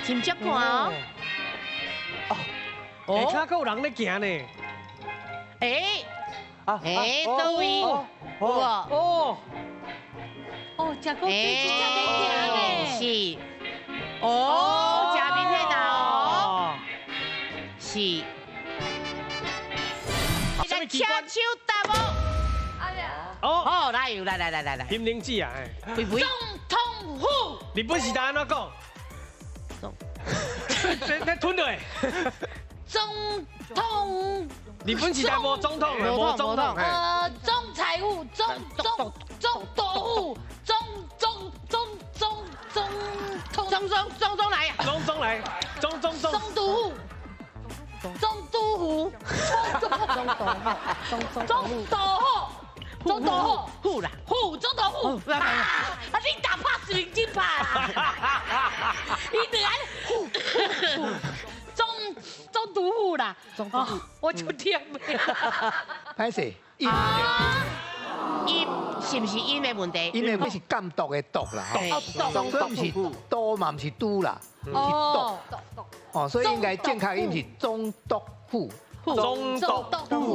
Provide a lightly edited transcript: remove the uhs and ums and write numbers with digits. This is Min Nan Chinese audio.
斟酌看哦。哦，下跤閣有人咧行呢。哎，哎，佗位？有無？哦，哦，食過水真正在行呢。是。哦，誠明顯啊哦。是。來，請手答哦。哦，好，來，來來來來來。心靈子啊，肥肥。總統府。日本時代按怎講？總。這吞落。總統。日本時代無總統，無總統。總財務，總總總督府，總總總總總統。總總總總來啊！總總來，總總總。總督府。總督府。總總總督府。總督府。府啦。府總督府。啊！你打拍是認真拍啦！你得按府總總督府啦。總督府，我就聽袂。歹勢。音是毋是音的問題？因為是監督的督啦，吼，所以毋是都嘛，毋是都啦，是督。哦，所以應該正確音是總督府。總督府。